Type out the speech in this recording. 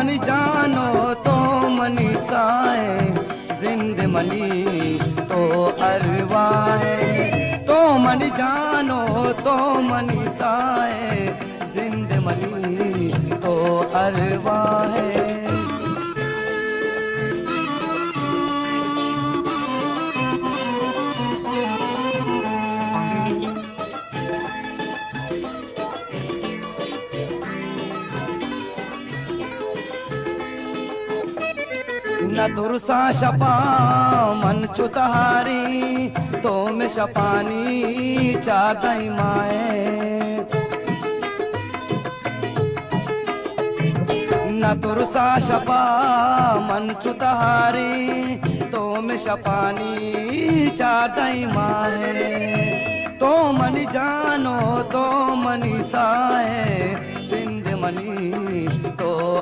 منی جان و تو منی ساہ ئے، زند منی تو ارواہ ئے۔ تو منی جان و تو منی ساہ ئے، زند منی تو ارواہ ئے۔ نہ ترساں شپاں من چو تہاری، تو مئے شپانی چاردہ ماہ ئے۔ نہ ترساں شپاں من چو تہاری، تو مئے شپانی چاردہ ماہ ئے۔ تو منی جان و تو منی ساہ ئے، زند منی تو